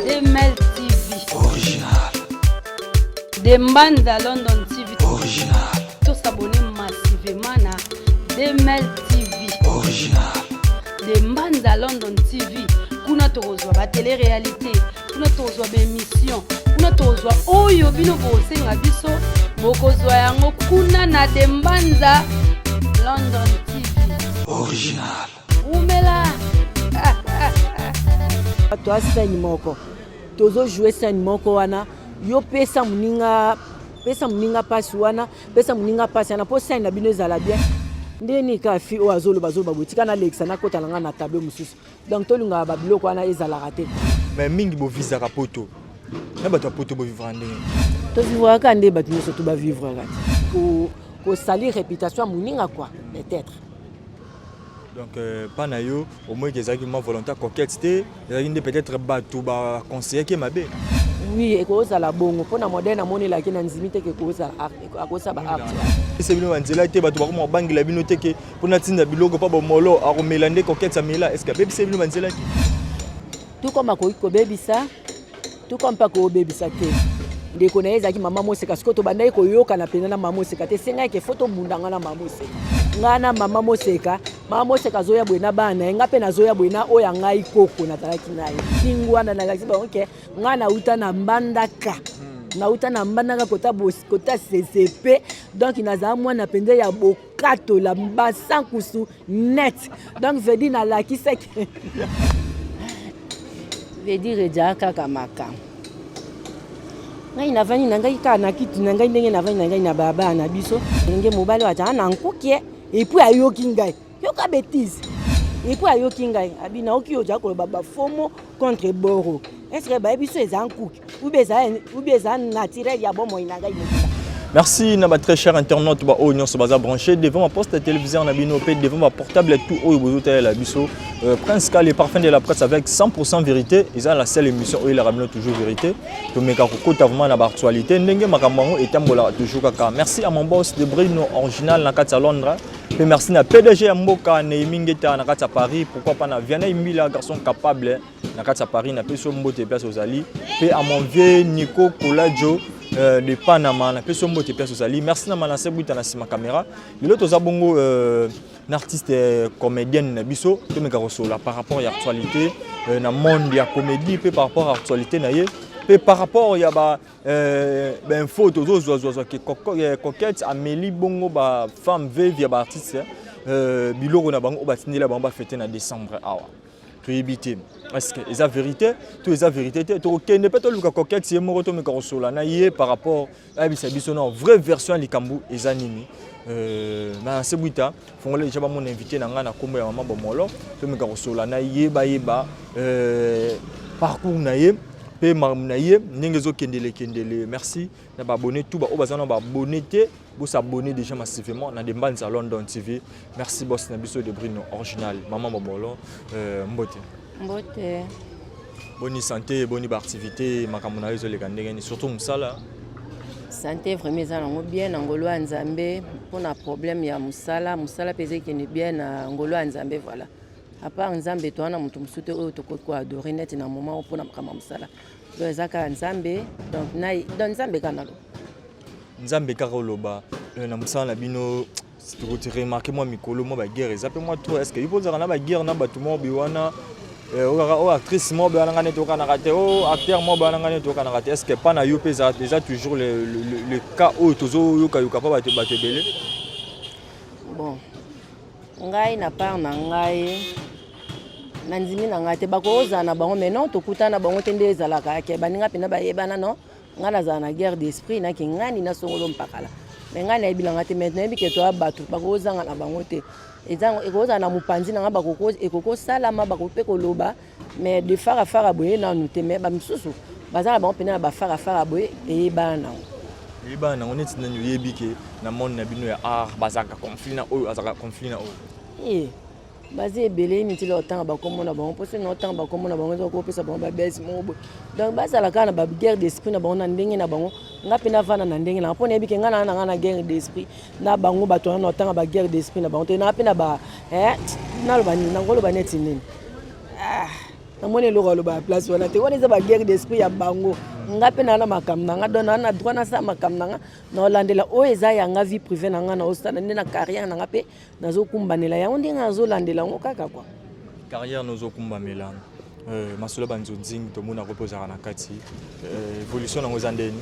Demel TV. Original. De Mbanza London TV. Original. To s'abonner massivement na Demel TV. Original. De Mbanza London TV. Kuna tokozwa ba télé réalité, kuna tokozwa ba émission, kuna tokozwa oyo bino bosenga biso, bokozwa yango kuna na De Mbanza London TV. Original. Umela. Bato ya scène moko tozojoue scène moko wana, yo pesa moninga, pesa moninga mpasi wana, pesa moninga mpasi wana mpo scène na bino ezala bien. Nde nini kaka fi oyo azoloba azoloba boye, tika nalekisa, nakota na ngai na tableau mosusu. Donc tolingaka babiloko wana ezalaka te. Mais mingi bovisaka poto na bato ya poto, bovivra ndenge? Tovivraka kaka nde bato nyonso to bavivraka te, kosali réputation ya moninga quoi, peut-être. Donc mpa na yo omoyeke ezalaki mwa volonté coquette te, ezalaki nde peut-être bato baconseillaki mabe? Oui, ekozala bongo mpona modèle namonelaki na ndimi te ke ekozala, akosala baacte. Ese bino banzela te, bato bakoma kobangela bino te ke mpona ntinda biloko mpa bomolo akomela nde coquette amela? Est ce que abebisa bino banzela te? Tout comme akoki kobebisa, tout comme mpe akobebisa te. Ndeko na ye ezalaki mama Moseka. Sikoyo tobandaki koyokana mpenza na mama Moseka te, esengaki ke fo tobunda nga na mama Moseka, ngai na mama Moseka. Mama Moseka azoya boye na bana na ye, ngai mpe nazoya boye na oyo ya ngai koko nazalaki na ye kingu wana. Nalakisi bango ke ngai nauta na Mbandaka, nauta na Mbandaka kota, kota CCP. Donc nazala mwana mpenza ya bokatola basankusu net. Donc veut dire nalakisaki, veut dire ejaa kaka makambo. Ngai navandi na ngai kaka na kiti na ngai, ndenge navandi na ngai na babaa na biso, ndenge mobali oyo azala na nkuki et puis ayoki ngai yoka bétise et puis ayoki ngai abi naoki oyo ozala koloba bafomo contre boro. Est ce que bayebi so eza nkuki ou bien eza naturel ya bomoi na ngai mobimba? Merci na ba très cher internaute ba oyo nyonso baza branché devant ma poste téléviseur na bino pe devant ma portable, tout oyo bozotalela biso. Prince K, le parfum de la presse avec 100% vérité, eza la seule émission oyo elaka bino toujours vérité. Tomeka kokota vraiment na baactualité ndenge makambo yango etambolaka toujours kaka. Merci à mon boss de Brino Original na kati ya Londres, pe merci na PDG ya mboka Néhémie Ngeta na kati ya Paris, pourquoi pas na Vianney Mbila, garçon capable na kati ya Paris, napesi yo mbote place ozali, mpe à mon vieux Nico Kolajo de Panama, napesi yo mbote place ozali. Merci na Manase Bwita na nsima caméra. Lelo toza bongo na artiste comédienne na biso, tomeka kosola par rapport ya actualité na monde ya comédie, mpe par rapport ya actualité na ye, mpe par rapport ya ba bainfo tozozwazwazwa ke coquette ameli bongo bafemme veuve ya baartiste biloko na bango oyo batindela bango bafete na décembre awa. Toyebi te est ce que eza vérité to eza vérité te. Tokokende mpe toluka coquette ye moko, tomeka kosola na ye par rapport ayebisa biso na vraie version ya likambo eza nini. Na se bwita fongola deja bamona invité na ngai na nkombo ya mama Bomolo, tomeka kosola na ye, bayeba parcours na ye mpe makambo na ye ndenge ezokendele kendele. Merci na baabonné tout baoyo baza na baabonné te, bosabonner déjà massivement na Dembanza London TV. Merci boss na biso de Brino Original. Mama Bomolo, mbote. Mbote. Boni santé, boni baactivité, makambo na yo ezoleka ndenge nini, surtout mosala? Santé vraiment eza nango bien na ngolo ya Nzambe. Mpona problème ya mosala, mosala mpe eza ekende bien na ngolo ya Nzambe. Voilà, à part Nzambe toza na moto mosusu te oyo tokoki koadorer neti na moment oyo mpona makambo ya mosala. Donc eza kaka Nzambe, donc na donc Nzambe kaka nalo. Nzambe kaka oloba. Na mosala na bino tokoti remarquer mwa mikolo mwa baguerre eza mpe mwa trop. Est ce que yo ozalaka na baguerre na bato moko boye wana, okaka oyo actrice moko boye wana ngai neti okanaka te, o acteur moko boye wana ngai neti okanaka te? Est ce que mpa na yo mpe eza toujours le cas oyo tozoyokayoka mpa bato ebele? Bon, ngai na part na ngai na ndimi na ngai te. Bakozala na bango, mais non, tokutana na bango te. Nde ezalaka ke baninga mpena bayebana. Non, ngai nazala na guerre d'esprit naki ngani na songolo mpakala, mais ngai nayebi na ngai te. Mais nayebi ke toya bato bakozanga na bango te, ekozala na mopanzi na ngai, ekokosalama, bakoki mpe koloba, mais de farafara boye nanu te. Mais bamisusu baza na bango mpena na bafarafara boye, eyebana nango. Eyebana nango neti nani oyebi ke na monde na bino ya art bazalaka conflit na oyo, azalaka conflit na oyo? Eh, baza ebele inutile otanga bakombo na bango, mpo soki na otanga bakombo na bango eza kopesa bango babese moko boye. Donc bazala kaka na baguerre d'esprit na bango na ndenge na bango, nga mpe navanda na ndenge na nga, mpo nayebi ke nga na nga na guerre d'esprit na bango. Bato wana na otanga baguerre d'esprit na bango te, na mpe na ba naloba nini, nangoloba neti nini. Ah, namoni eloko aloba ya place wana te. Wana eza baguerre d'esprit ya bango. Nga mpe naa na makambo na nga, donc naa na droit nasala makambo na nga, naolandela oyo eza ya nga, vie privée na nga, naosala nde na carrière na nga mpe nazokumbanela yango ndenge nazolandela yango kaka kwa. Carrière nozokumbamela, masolo banzonzingi tomonako mpe ozalaka na kati, évolution nango eza ndeni?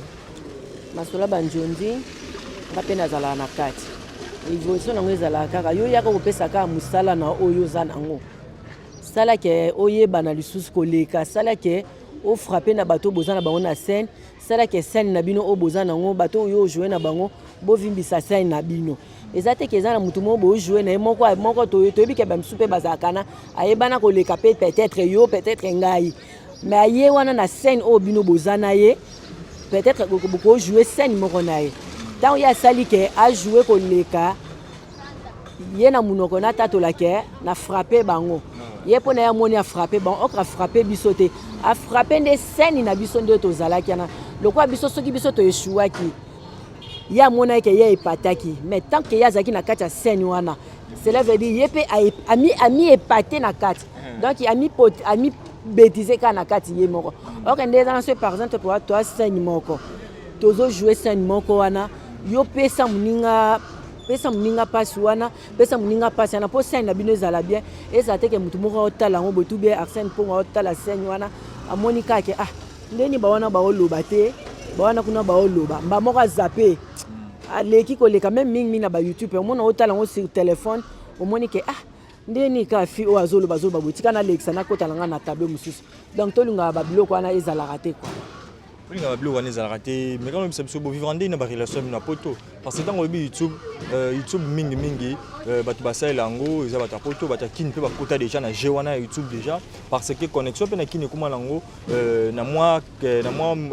Masolo banzonzi, nga mpe nazalaka na kati. Évolution nango ezalaka kaka yo yaka kopesa kaka mosala na oyo oza nango. Sala ke oyebana lisusu koleka, sala ke ofrappe na bato oyo boza na bango na scène, sala ke scène na bino oyo boza nango, bato oyo ojoue na bango, bovimbisa scène na bino. Eza te ke eza na motu moko bojoue na ye moko moko. Toyebi ke bamisusu mpe bazalaka na ayebana koleka mpe peut-être yo, peut-être ngai, mais aye wana na scène oyo bino boza na ye, peut-être bokojoue scène moko na ye. Ntango ye asali ke ajoue koleka ye na monoko, natatola ke na frappe bango ye, mpo na ye amoni afrappe bango, okra afrappe biso te, afrappe nde scène na biso nde tozalaki wana. Lokola biso, soki biso toeshuwaki, ye amonaki ke ye epataki, mais tant ke ye azalaki na kati ya scène wana, cela veut dire ye mpe ami epate na kati, donc ami bêtise kaka na kati ye moko. Ok, nde eza na so, par exemple po toa scène moko, tozojoue scène moko wana, yo pesa moninga, pesa moninga mpasi wana, pesa moninga mpasi wana mpo scène na bino ezala bien. Ezala te ke motu moko aotala yango boye, to bien Arsène Mpongo aotala scène wana, amoni kaka ke ah, ndeni bawana baoloba te, bawana kuna baoloba, mba moko azape aleki koleka. Même mingimingi na baYouTube, omona otala yango sur téléphone, omoni ke ah, ndeni kaka fi oyo azoloba, azoloba boye, tika nalekisa, nakota na ngai na tableau mosusu. Donc tolingaka babiloko wana ezalaka te quoi. Olingaka babiloko wana ezalaka te, mais kana oyebisa biso, bovivre ndenge na barelation ya bino ya poto? Parce que ntango oyebi YouTube, YouTube mingimingi, bato basalela yango eza bato ya poto. Bato ya Kini mpe bakota déjà na jeu wana ya YouTube déjà, parce que connexion mpe na Kini ekóma nango na mwa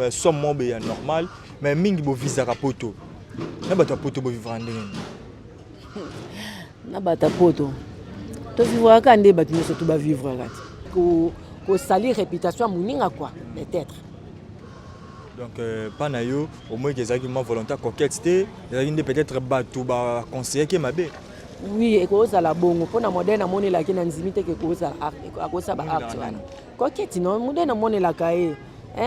somme moko ya normal, mais mingi bovisaka poto. Na bato ya poto bovivre ndenge nini? Na bato ya poto tovivraka nde bato nyonso to bavivraka te, kosalir réputation ya moninga quoi, peut-être. Donc mpa na yo omoyiki ezalaki mwa volonté coquette te, ezalaki nde peut-être bato baconseillaki mabe? Oui, ekozala bongo. Mpona modèle namonelaki, na ndimi te ke akosala baacte wana coquette. Non, modèle namonelaka ye,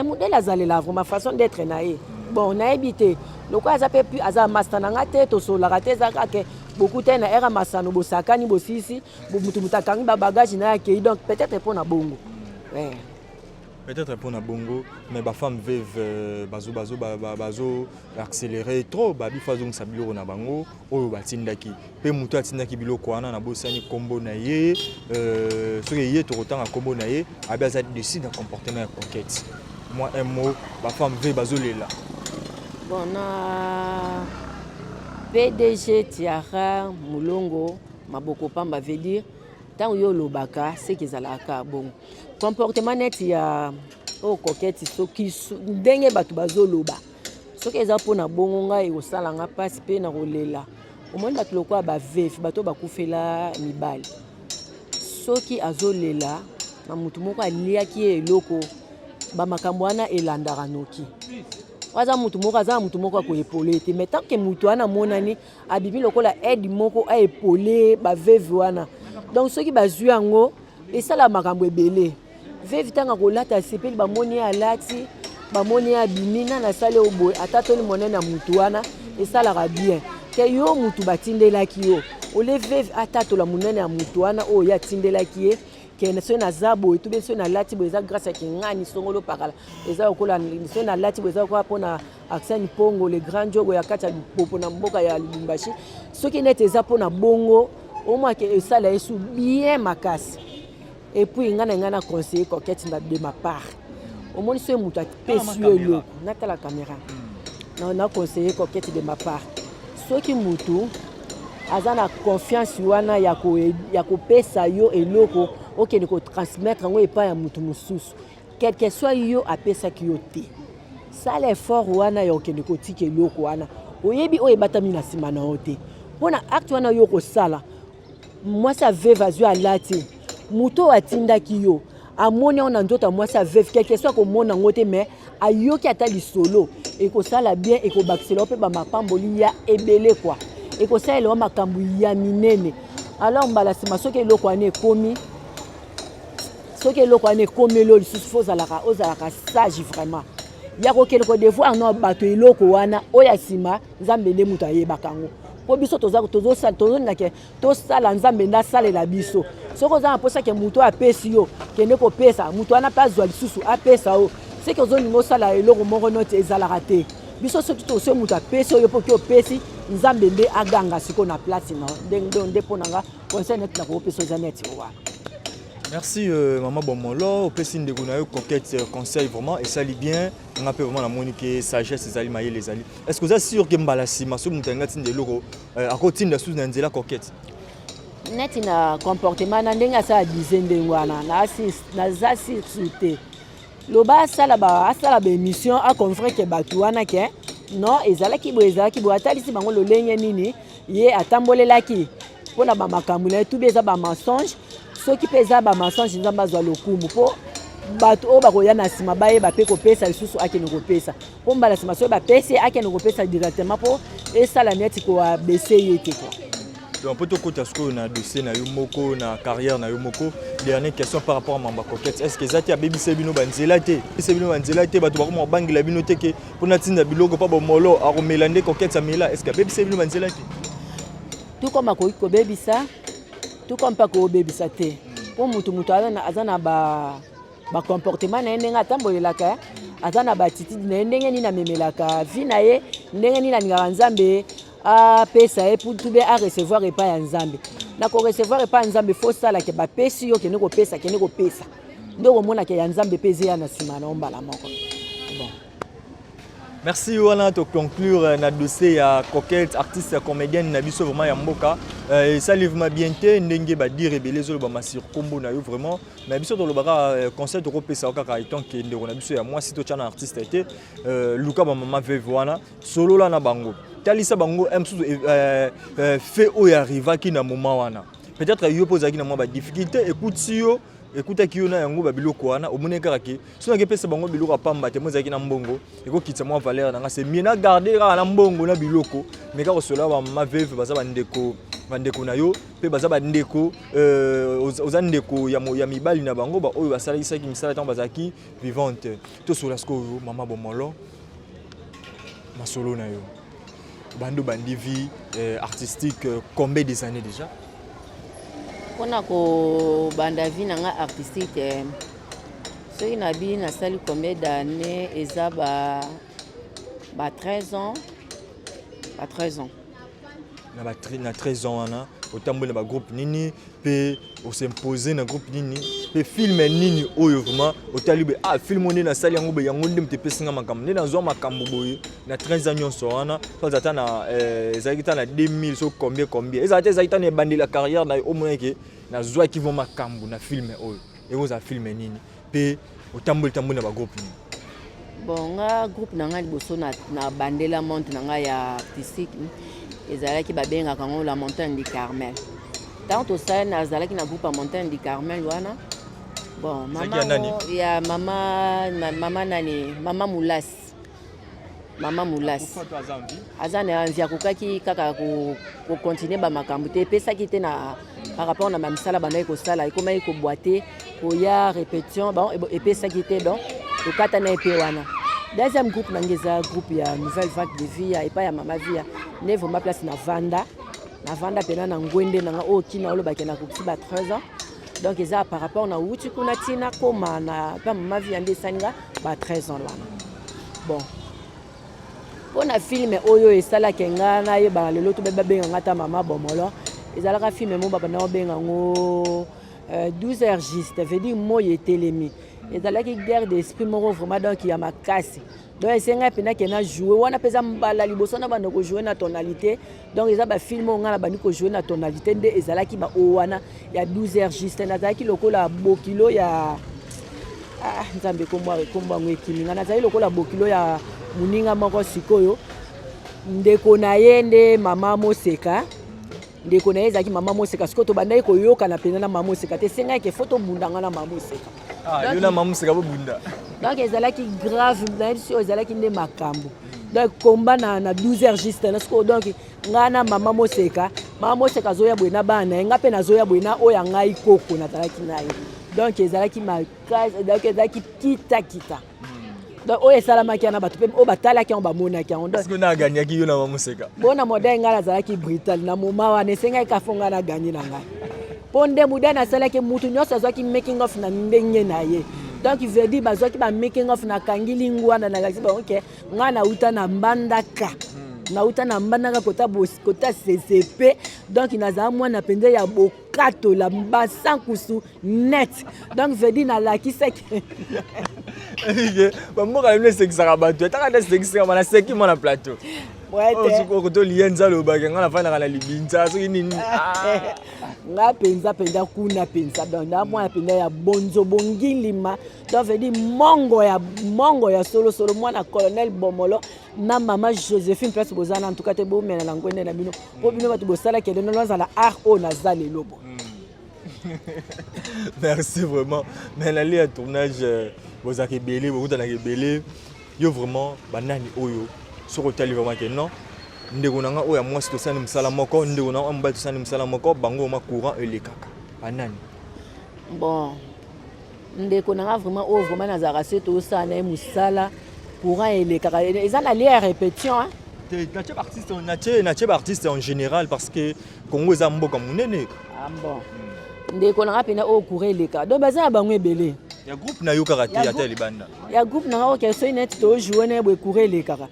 modèle azalela vraiment façon d'être na ye. Bon, nayebi te, lokola aza mpe aza master na nga te, tosololaka te. Eza kaka bokuta ye na ere masano, bosakani, bosisi, mutu mutu akangi babagage na ye, akei. Donc peut-être mpo na bongo, ouais. Peut-être mpona bongo, mais bafemme veuve bazo bazo bazo accélérer trop. Babi fo azongisa biloko na bango oyo batindaki, mpe moto atindaki biloko wana, nabosani nkombo na ye. Soki ye tokotanga nkombo na ye, abi aza déçu na comportement ya Coquette. Moi, un mot, bafemme veuve bazolela. Bon, na PDG Tiara Mulongo, maboko pamba, veut dire ntango yo olobaka seke ezalaka bongo. Comportement neti ya oyo Coquette, soki ndenge bato bazoloba, soki eza mpona bongo, ngai ekosala nga mpasi mpe na kolela. Omoni bato lokola baveuve, bato oyo bakufela mibali, soki azolela na motu moko aliaki ye eloko, bamakambo wana elandaka noki. Aza motu moko, aza na motu moko akoepole te, mais tant ke motu wana amonani abimi lokola aide moko aepole baveuve wana, donc soki bazwi yango, esala makambo ebele. Veuve ntango akolata, asepeli, bamoni ye alati, bamoni ye abimi, nani asali oyo boye, ata toli monene ya mutu wana, esalaka bien ke yo mutu batindelaki yo ole. Veuve atatola monene ya mutu wana oyo ye atindelaki ye, ke soki naza boye to be soki nalati boye, eza grâce ya kingani songolo pakala, eza lokola soki nalati boye, eza lokola mpona Arsène Pongo, le grand jogo ya kati ya Lupopo na mboka ya Lubumbashi. Soki neti eza mpona bongo, omwake esala ye su bien makasi. Et puis ngai na ngai na conseiller Coquette na de ma part, omoni soki moto apesi yo eloko, natala caméra, na conseiller Coquette de ma part, soki motu aza na confiance wana ya kopesa yo eloko, okende kotransmettre yango epai ya motu mosusu, quelque soit yo apesaki yo te, sala effort wana ya okende kotika eloko wana. Oyebi oyo ebatami na nsima na yo te. Mpona acte wana yo kosala, mwasi ya veuve azwi, alati, moto oyo atindaki yo amoni yango na nzoto ya mwasi ya veuve, quelque soit akomona yango te, mais ayoki ata lisolo, ekosala bien, ekobakisela yo mpe bamapamboli ya ebele kwa, ekosalela yo makambo ya minene. Alors mbala nsima soki eloko wana ekomi, Soki eloko wana ekomeli yo lisusu, fo ozalaka ozalaka sage vraiment ya kokende kodevoir na bato eloko wana. Oyo ya nsima, Nzambe nde moto ayebaka yango, mpo biso tozolinga ke tosala, Nzambe nde asalela biso. Soki oza na mposa ke moto oyo apesi yo, kende kopesa moto wana mpe azwa lisusu apesa yo. Soki ozolinga osala eloko moko noti, ezalaka te. Biso soki tosoki moto apesi oyo, mpo ki opesi, Nzambe nde aganga sikoyo na place na nde. Nde mpo na nga, conseil neti nakopesa eza neti wana. Merci mama Bomolo, opesi ndeko na yo Coquette conseil, vraiment esali bien. Nga mpe vraiment namoni ke sagesse ezali, mayele ezali. Est ce que oza sûr ke mbala nsima, soki moto alingi atinda eloko, akotinda susu na nzela Coquette? Neti na comportement na ndenge asala dize ndenge wana, naza sûr te. Loba asala asala baémission, aconvaincre bato wana ke non, ezalaki boye, ezalaki boye, atalisi bango lolenge nini ye atambolelaki mpona bamakambo na ye. Tubi eza bamensonge. Soki mpe eza bamensonge, Nzambe azwa lokumu, mpo bato oyo bakoya na nsima bayeba mpe kopesa lisusu, akende kopesa, mpo mbala nsima soki bapesi, akende kopesa directement, mpo esala neti koabese ye te quoi. Donc mpo tokota sikoyo na dossier na yo moko, na carrière na yo moko, dernière question par rapport à mamba Coquette: est ce que eza te abebisa bino banzela te, abebisa bino banzela te, bato bakoma kobangela bino te ke mpona tinda biloko mpa Bomolo akomela nde Coquette amela? Est ce que abebisa bino banzela te? Tout comme akoki kobebisa, tout comme mpe akobebisa te, mpo mutu aza na ba bacomportement na ye, ndenge atambolelaka, aza na baattitude na ye, ndenge nini amemelaka vie na ye, ndenge nini alingaka Nzambe apesa ye to be arecevoir epai ya Nzambe. Na korecevoir epai ya Nzambe, fo osalaka bapesi yo, kende kopesa, kende kopesa, nde okomonaka ya Nzambe mpe ezeya na nsima na yo mbala moko. Bon. Merci. Wana toconclure na dossier ya Coquette, artiste ya comédienne na biso vraiment ya mboka. Esali vraiment bien te ndenge badire ebele ezolobama sur nkombo na yo vraiment, mais biso tolobaka, conseil tokopesa yo kaka etant ke ndeko na biso ya mwasi, totya na artiste te, luka bamama veuve wana, solola na bango, talisa bango mosusu fait oyo arrivaki na moment wana. Peut-être yo mpo ozalaki na mwa badifficulté, ekuti yo, ekutaki yo na yango babiloko wana, omoni kaka ke soki naki epesa bango biloko ya pamba te, mo ezalaki na mbongo, ekokitisa mwa valeur na nga, c'est mieux na garde kaka na mbongo na biloko. Mais kaka kosolola, bamama veuve baza bandeko, bandeko na yo mpe baza bandeko, oza ndeko ya mibali na bango baoyo basalakisaki misala ntango bazalaki vivante. Tosola sikoyo, mama Bomolo, masolo na yo. Bando bandi vie artistique combien des années déjà? Mpona kobanda vie na nga artistique, soki nabi nasali combien d'année, eza ba 13 ans, ba 13 ans. Na 13 ans wana, otamboli na bagroupe nini mpe os'impose na groupe nini, mpe film nini oyo vraiment otali boye: ah, film oyo nde nasali yango boye, yango nde moto epesinga makambo, nde nazwa makambo boye na 13 ans nyonso wana? So aza ata na ezalaki ta na 2000 so combien combien ezala te, ezalaki ta na ebandeli ya carrière na yo, omonaki nazwaki vo makambo na film oyo, ekozala film nini, mpe otamboli tamboli na bagroupe nini? Bon, nga groupe na ngai liboso na bandela monde na ngai ya artistique ezalaki, babengaka yango La Montagne du Carmel. Ntango tosali, nazalaki na groupe ya Montagne du Carmel wana. Bon, mama ya mama, mama nani, mama Mulasi, mama Mulasi aza na envie, akokaki kaka kocontinue bamakambo te, epesaki te na par rapport na bamisala bandaki kosala, ekomaki kobwa te, koya répétition, bon, epesaki te, donc tokatana ye mpe wana. Deuxième groupe na ngai eza groupe ya Nouvelle Vague de Via, epai ya mama Via, nde vraiment place navanda, navanda mpena na ngwende na nga oyo kina olobaki nakokisi ba 13 ans. Donc eza par rapport na wuti kuna ntina koma na mpe mama Via, nde esali nga ba 13 ans wana. Bon, mpo na film oyo esalaki nga nayebaka lelo to babenga nga ta mama Bomolo, ezalaka film mo babanda kobenga yango 12 heures juste, veut dire moi etelemi. Ezalaki guerre d'esprit moko vraiment, donc ya makasi. Donc esengai mpenza ke na joue wana mpe eza mbala liboso na banda kojoue na tonalité. Donc eza bafilm oyo ngai na bandi kojoue na tonalité, nde ezalaki baoyo wana ya 12 heures juste. Nazalaki lokola bokilo ya, ah, Nzambe, kombo yango ekimi ngai. Nazali lokola bokilo ya moninga moko. Sikoyo ndeko na ye nde mama Moseka, ndeko na ye ezalaki mama Moseka. Sikoyo tobandaki koyokana mpenza na mama Moseka te, esengaki ke fo tobunda, nga na mama Moseka. Ah, yo na mama Moseka bobunda? Donc ezalaki grave, nayebi soki ezalaki nde makambo. Donc combat na 12 heures juste na sikoyo. Donc ngai na mama Moseka, mama Moseka azoya boye na bana na ye, ngai mpe nazoya boye na oyo ya ngai koko nazalaki na ye. Donc ezalaki makasi, donc ezalaki kitakita. Donc oyo esalamaki wana, bato mpe oyo batalaki yango bamonaki yango. Parce que na gagnaki yo na Mamoseka. Bona modèle ngai nazalaki brutal na moma wana, esengaki kafo ngai naganye na ngai, mpo nde modèle nasalaki, mutu nyonso azwaki making of na ndenge na ye. Donc veut dire bazwaki ba making of, nakangi lingwana, nalakisi bango ke ngai nauta na Mbandaka, nauta na Mbandaka kota, kota CCP. Donc nazala mwana mpenza ya bokatola basankusu net. Donc veut dire nalakisaki. Bamboka na bino esekisaka bato, ataka nde esekisaka ma naseki mwa na plateau. Okotolia nzala, olobaka nga nafandaka na libinza soki nini. Nga mpenza mpenza kuna mpenza, donc na mwana mpenza ya bonzo bongilima. Donc veut dire mongo ya mongo ya solosolo, mwana colonel Bomolo na mama Joséphine. Place boza na ntuka te, bomela na ngwende na bino, mpo bino bato bosalaki eleno nazala art oyo naza lelo bo. Merci vraiment. Mais nali ya tournage, bozalaka ebele, bokutanaka ebele. Yo vraiment, banani oyo soki otali vraiment ke non, ndeko na nga oyo ya mwasi tosali mosala moko, ndeko na nga mobali tosali mosala moko, bango ma courant elekaka, banani? Bon, ndeko na nga vraiment oyo vraiment nazalaka se tosala na ye mosala, courant elekaka, eza na lieu ya répétition, hein? Natie baartiste, natie baartiste en général, parce que Congo eza mboka monene. Ah bon, ndeko na nga mpena oyo courant elekaka, donc baza na bango ebele. Ya groupe na yo kaka te, ata ya libanda. Ya groupe na nga, oke, soki neti tojoue na ye boye, courant elekaka.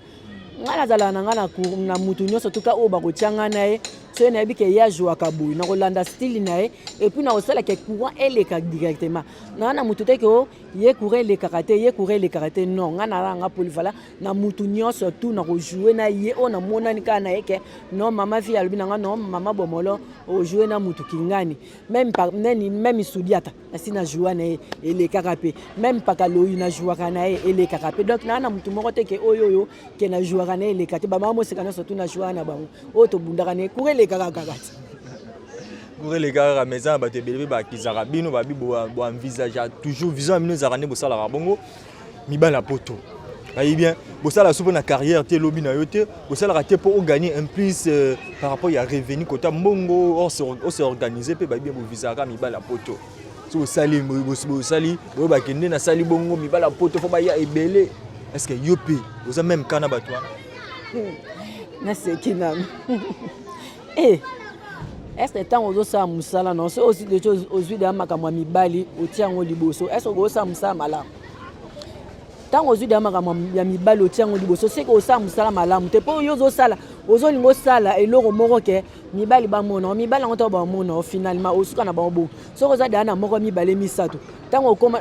Ngai nazalaka na ngai na mutu nyonso tuka oyo bakotia ngai na ye. Soki nayebi ke ye ajouaka boye, nakolanda style na ye et puis nakosalaka courant eleka directement. Naa na mutu te ke o ye courant elekaka te, ye courant elekaka te. Non, ngai nalaka nga polyvalent na mutu nyonso tu nakojoue na ye. Oyo namonani kaka na ye ke non, mama vi alobi na nga non, mama Bomolo, ojoue na mutu kingani, même nani, même Sudiata nasi na joua na ye, elekaka mpe. Même Pakaloyi na jouaka na ye, elekaka mpe. Donc naa na mutu moko te ke oyo oyo ke na jouaka na ye eleka te. Bamama moseka nyonso tu na jouaka na bango, oyo tobundaka na ye, courant elekaka kaka te. Courant elekaka kaka, mais eza na bato ebele mpe bakizaka bino, babi boenvisage toujours vision ya bino ezalaka nde bosalaka bongo mibali ya poto. Bayi bien, bosala so mpo na carrière te, elobi na yo te, bosalaka te mpo ogagner un plus par rapport ya revenu, kota mbongo, ose organiser mpe. Bayi bien, bovisaka mibali ya poto. So bosali, bosali boyo, bakende nasali bongo mibali ya poto fo baya ebele. Est ce que yo mpe oza même ka na bato wana? Naseki nanu. E est ce que ntango ozosala mosala na so osi deja ozwi deya makambo ya mibali, otia yango liboso, est ce que okosala mosala malamu? Ntango ozwi deya makambo ya mibali, otia yango liboso, seke osala mosala malamu te, mpo yo ozosala, ozolinga osala eloko moko ke mibali bamona mibali yango. Ntango bamona, finalement osuka na bango bongo. Soki oza deya na moko, mibale, misato, ntango okoma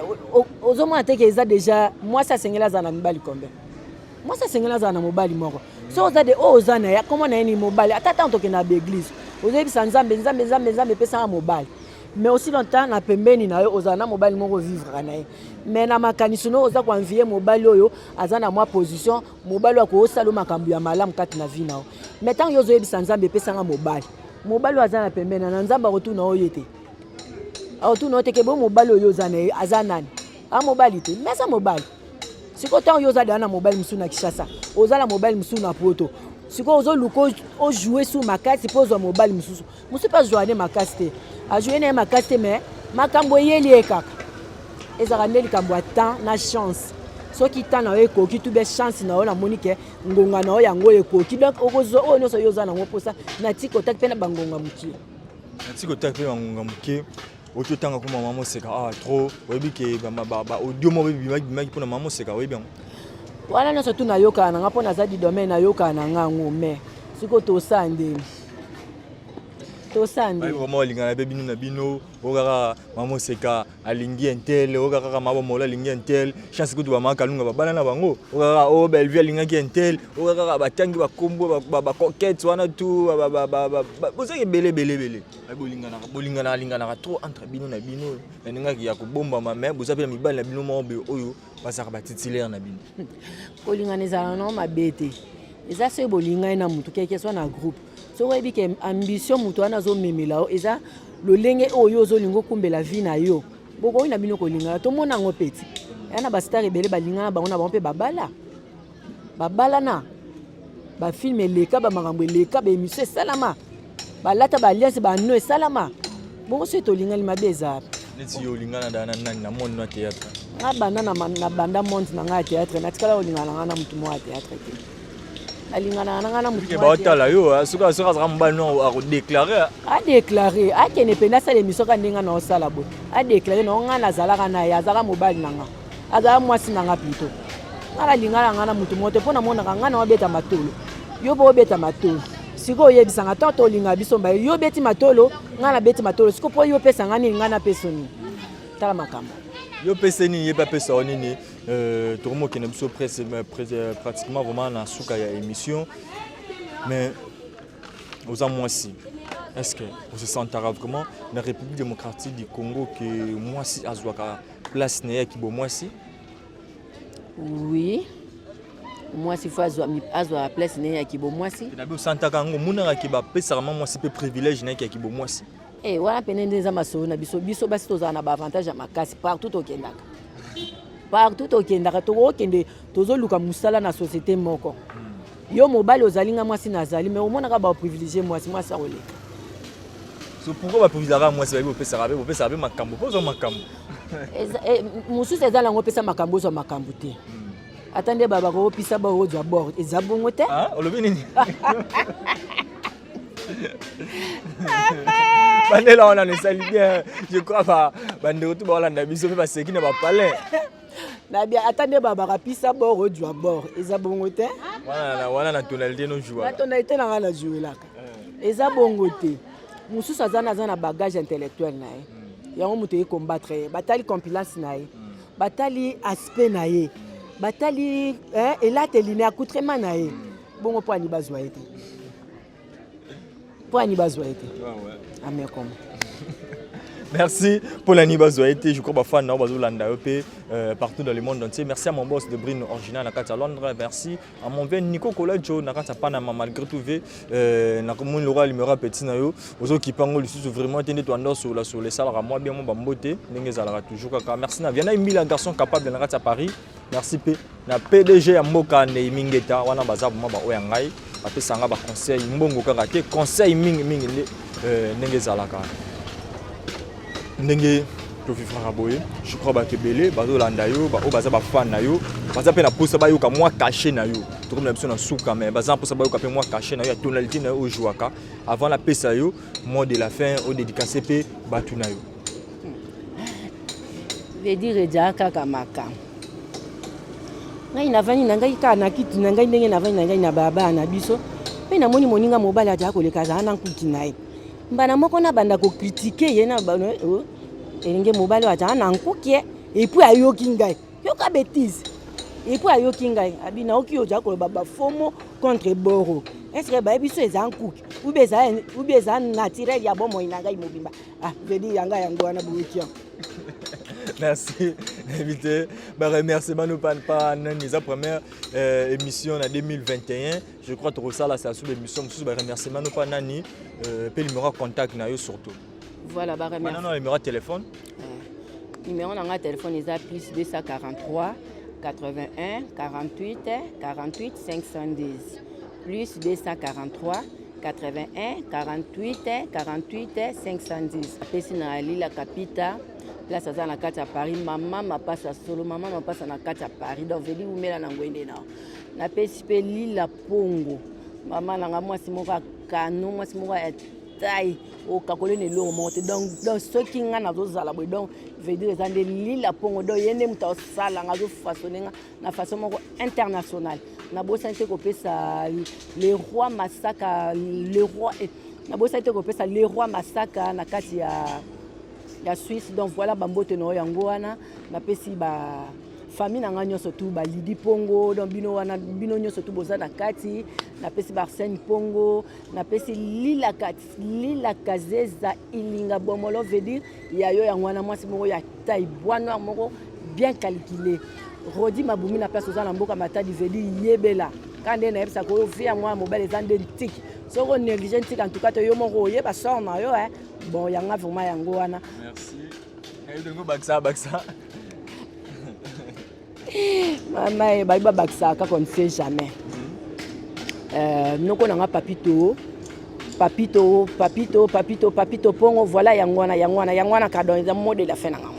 ozomona te ke eza deja mwasi asengeli azala na mibali combien? Mwasi asengeli azala na mobali moko. Soki oza de oyo oza na ye, akoma na ye ni mobali. Ata ntango tokende na baeglise, ozoyebisa Nzambe: "Nzambe, Nzambe, Nzambe, epesanga mobali." Mais aussi longtemps na pembeni na yo ozala na mobali moko, ovivraka na ye, mais na makanisi no oza koenvier mobali oyo aza na mwa position, mobali oyo akosala makambo ya malamu kati na vie na yo. Mais ntango yo ozoyebisa Nzambe: "Epesanga mobali," mobali oyo aza na pembeni na Nzambe akotuna oyo te, akotuna oyo te ke bo mobali oyo oza na ye aza nani? A mobali te, mais aza mobali. Sikoyo ntango yo oza deya na mobali mosusu na Kinshasa, oza na mobali mosusu na Poto, sikoyo ozoluka ojoue su makasi mpo ozwa mobali mosusu. Mosusu mpe azwa ne makasi te, ajoue na ye makasi te, mais makambo eyeli ye kaka. Ezalaka nde likambo ya temps na chance. Soki temps na yo ekoki to be chance na yo, namoni ke ngonga na yo yango ekoki, donc okozwa oyo nyonso yo oza nango mposa na tika otaki mpe na bangonga mokie. Na tika otaki mpe bangonga moke, oki otanga ko mama Moseka awa trop. Oyebi ke baaudio moko bimaki bimaki mpona mama Moseka, oyebi yango? Wana nyonso tu nayokaka na nga, mpo naza du domaine, nayokaka na nga yango. Mais sikoyo tosala ndeni? Tosala ndeni? Vraiment balingana mpe bino na bino. Oyo kaka mama Moseka alingi un tel, oyo kaka mama Bomolo alingi un tel, chance kutu bamama Kalunga babala na bango. Oyo kaka oyo Bellevue alingaki un tel, oyo kaka batangi bakombo bacoquette wana tu, bozaki ebele ebele ebele. Bolinganaka, bolinganaka, linganaka trop entre bino na bino na ndengaki ya kobombama, mais boza mpe na mibali na bino moko boye oyo bazalaka batitulaire na bino. Kolingana ezalaka nango mabe te. Eza soki bolingani na motu keke so na groupe, soki oyebi ke ambition moto wana azomemela yo eza lolenge oyo ozolinga okumbela vie na yo, bokoki na bino kolingana. Tomona yango peti ya na bastar ebele balingana bango na bango mpe babala, babalana, bafilm eleka, bamakambo eleka, baémission esalama, balata baalliance, bano esalama bongo. Soki tolingani, mabe eza? Neti yo olingana da na nani na monde na théâtre? Nga banda na, na banda monde na nga ya théâtre, natikala kolingana na nga na motu moko ya théâtre te. Nalinganaka na nga na motu. Baotala yo, soki soki azalaka mobali no akodéclare. Adéclare, akende mpenza asala émission kaka ndenge na osala boye. Adéclare na nga nazalaka na ye, azalaka mobali na nga. Azalaka mwasi na nga plutôt. Nga nalingana nga na motu moko te mpo namonaka nga na obeta matolo. Yo mpo obeta matolo. Sikoyo oyebisanga ntango tolinga biso mbaye, yo obeti matolo, ngai nabeti matolo. Sikoyo mpo yo opesa nga nini, ngai napesa nini? Tala makambo. Yo opesa nini, ye mpe apesa yo nini? Euh, tokomokende biso presque euh, pratiquement vraiment na suka ya émission, mais oza mwasi, est-ce que ose sentaka vraiment na République démocratique du Congo ke mwasi azwaka place na ye ya kibomwasi? Oui, mwasi fo azwa azwa place na ye ya kibomwasi. Nabi osantaka yango, omonaka ke bapesaka ma mwasi mpe privilège na ye ya kibomwasi? Eh, wana pene nde eza masolo na biso. Biso basi tozala na baavantage ya makasi partout tokendaka, partout tokendaka, tokokende tozoluka mosala na société moko. Yo mobali ozali, nga mwasi nazali, mais omonaka baprivilégie mwasi, mwasi akoleka. So pourquoi baprivilégiaka mwasi? Bayebi bopesaka mpe, bopesaka mpe makambo mpo ozwa makambo. Mosusu eza nango opesa makambo, ozwa makambo te. Ata nde bakopisa ba ozwa bord, eza bongo te. Olobi nini? Bandela wana na esali bien, je crois bandeko tu baolanda biso mpe baseki na bapalin. Nabi ata nde babaka pisa bord, ozwa bord, eza bongo te. Wana na tonalité no jouaka? Na tonalité na ngai na jouelaka, eza bongo te. Mosusu aza na aza na bagage intellectuel na ye, yango moto eye combattre ye. Batali compilance na ye, batali aspect na ye, batali elateli na accoutrement na ye bongo. Mpo ani bazwa ye te? Mpo ani bazwa ye te? Amekoma. Merci pour la bazwa ye te. Je crois bafan na bazolanda yo mpe partout dans le monde entier. Merci à mon boss de Brine Original na kati ya Londres. Merci à mon vieux Nico Kolajo na kati ya Panama. Malgré tout ve nakomoni lokola numéro ya petit na yo ozokipa yango lisusu vraiment te, nde toanda osolola solola, esalaka mwa bien, mwa bambote ndenge ezalaka toujours kaka. Merci na Viana Imbila, garçon capable na kati ya Paris. Merci mpe na PDG ya mboka Neimi Ngeta. Wana baza vraiment baoyo ya ngai, bapesanga baconseil, mbongo kaka te, conseil mingi mingi nde ndenge ezalaka, ndenge tovivraka boye. Je crois bato ebele bazolanda yo, baoyo baza bafan na yo, baza mpe na mposa bayoka mwa cachet na yo. Tokomi na biso na suka, mais baza na mposa bayoka mpe mwa cachet na yo ya tonalité na yo ojouaka. Avant napesa yo mot de la fin, odédicace mpe bato na yo. Veut dire ejaa kaka makambo. Ngai navandi na ngai kaka na kiti na ngai, ndenge navandi na ngai na babaa na biso, mpe namoni moninga mobali ajaa koleka, azala na nkuki na ye. Mbala moko nabanda kocritiquer ye na elenge mobali oyo azala na nkuki ye. Et puis ayoki ngai, yoka bétise, et puis ayoki ngai abi naoki yo ozala koloba bafomo contre boro. Est-ce bayebi so eza nkuki ube eza naturel ya bomoi na ngai mobimba? Ah, vedi yanga yango wana boyoki yango. Merci invité. Baremerciement no pa nani? Eza première émission na 2021, je crois tokosala sa sous émission mosusu. Baremerciement no pa nani mpe numéro ya contact na yo surtout? Voilà, baremercie. Numéro ya téléphone. Numéro na ngai téléphone eza plus 243 81 48 48 510, plus 243 81 48 48 510. Apesi na Lila Kapita, place aza na kati ya Paris, mama mapasa solo, mama mapasa na kati ya Paris. Donc veli umela na ngwende na napesi mpe Lila Pongo, mama nanga, mwasi moko akano, mwasi moko ya tai okakoli na eloko moko te. Donc soki nga nazozala boye, donc veut dire eza nde Lila Pongo. Donc ye nde moto asala nga, azofaçonne nga na façon moko internationale. Nabosani te kopesa le roi Masaka, le roi, nabosani te kopesa le roi Masaka na kati ya Suisse. Donc voilà, bambote na oyo yango wana napesi ba famille na ngai nyonso tu, balidi Pongo. Donc bino wana, bino nyonso tu boza na kati. Napesi ba Arsène Pongo, napesi Lila, Lila Kazeza Ilinga Bomolo, veut dire ya yo yango wana, mwasi moko ya taille bois noir moko bien calculé. Rodi Mabumi na place oza na mboka Matadi, veut dire yebela ka nde nayebisaka oyo vie ya mwana mobali eza nde ntiki. Soki onéglige ntiki, en tout cas te yo moko oyeba sort na yo. Bon, yanga vraiment yango wana. Merci. Bakisa bakisa. Mama ye bayi babakisaka kaka, on ne sait jamais. Noko na nga Papito. Papito, Papito, Papito, Papito Pongo, voilà, yango wana, yango wana, yango wana kaka. Donc eza mot de la fin na ngango.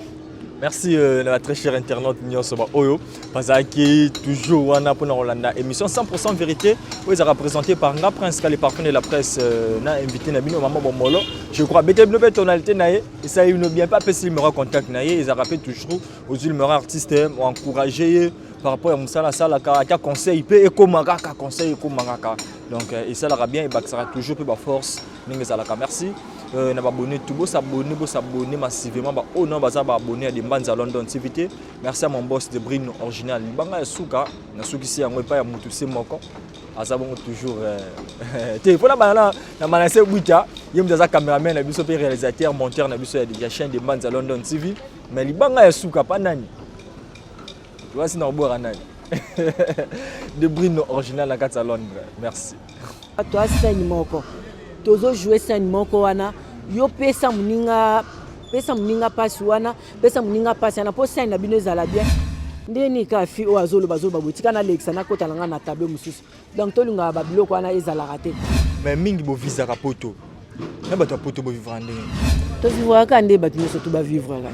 Merci na très cher internaute nyonso ba oyo bazalaki toujours wana mpona kolanda émission 100% vérité oyo ezalaka présenté par nga Prince Kale, parfum de la presse, na invité na bino, mama Bomolo. Je crois bete bino mpe tonalité na ye esali bino bien mpe apesi numéro contact na ye. Ezalaka mpe toujours ozwi numéro artiste, encourage ye par rapport ya mosala asalaka, ata conseil mpe ekóma kaka, conseil ekóma kaka. Donc esalaka bien, ebakisaka toujours mpe baforce ndenge ezalaka. Merci na baabonné tout, bosabonner, bosabonner massivement, baoyo nao baza baabonné ya Dembanza London TV te. Merci à mon boss de Brino Original. Libanga ya suka, nasukisi yango epai ya motu se moko aza bongo toujours te mpona bana na Manase Bwita. Ye moto aza cameraman na biso mpe réalisateur monteur na biso ya chaîne de Mbanza London TV. Mais libanga ya suka pa nani wasi na kobwaka nani de Brino Original na kati ya Londres. Merci. Toa scène moko, tozojouer scène moko wana. Yo pesa moninga, pesa moninga mpasi wana, pesa moninga mpasi wana mpo scène na bino ezala bien. Ndeni kaka fi oyo azoloba, azoloba boye, tika nalekisa, nakota na ngai na tableau mosusu. Donc tolingaka babiloko wana ezalaka te. Mais mingi bovisaka poto na bato ya poto, bovivra ndenge? Tovivraka nde bato nyonso to bavivraka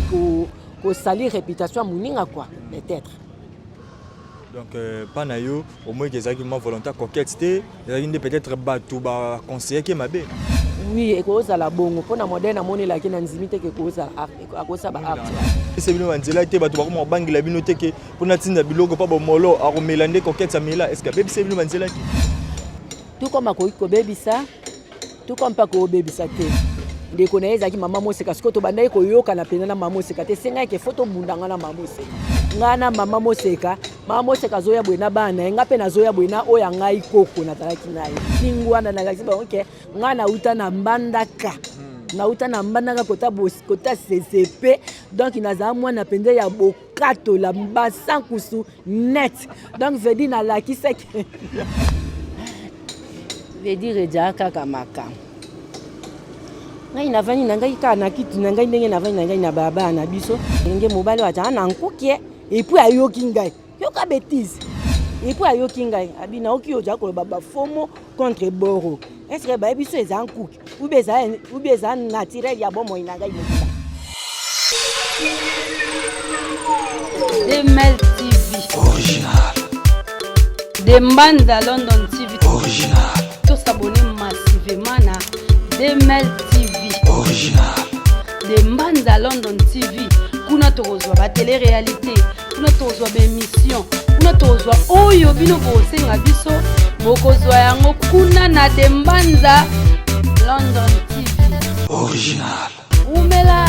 te, kosali réputation ya moninga quoi, peut-être. Donc mpa na yo omoyeke ezalaki mwa volonté coquette te, ezalaki nde peut-être bato baconseillaki mabe? Oui, ekozala bongo. Mpona modèle namonelaki, na ndimi te ke ekozala, akosala baacte. Ese bino banzela te, bato bakoma kobangela bino te ke mpona ntinda biloko mpa Bomolo akomela nde coquette amela? Est ce que abebisa bino banzela te? Tout comme akoki kobebisa, tout comme mpe akobebisa te. Ndeko na ye ezalaki mama Moseka. Sikoyo tobandaki koyokana mpenza na mama Moseka te. Esengaki ke faut tobunda nga na mama Moseka, ngai na mama Moseka. Mama Moseka azoya boye na bana na ye, ngai mpe nazoya boye na oyo ya ngai koko nazalaki na ye kingu wana. Nalakisi bango ke ngai nauta na Mbandaka, nauta na Mbandaka kota, kota CCP. Donc nazala mwana mpenza ya bokatola basankusu net. Donc veut dire nalakisaki veut dire ejaa kaka makambo. Ngai navandi na ngai kaka na kiti na ngai, ndenge navandi na ngai na babaa na biso, ndenge mobali oyo azala na nkuki et puis ayoki ngai, yoka bétise, et puis ayoki ngai abi naoki oyo ozala koloba bafomo contre boro. Est ce que bayebi so eza nkuki ou bien eza naturel ya bomoi na ngai mobimba? DML TV. Original. De Mbanza London TV. Original. Tosabonner massivement na DML TV. Original. De Mbanza London TV. Kuna tokozwa batélé réalité, kuna tokozwa baémission, kuna tokozwa oyo bino bosenga biso, bokozwa yango kuna na De Mbanza London TV. Original. Umela.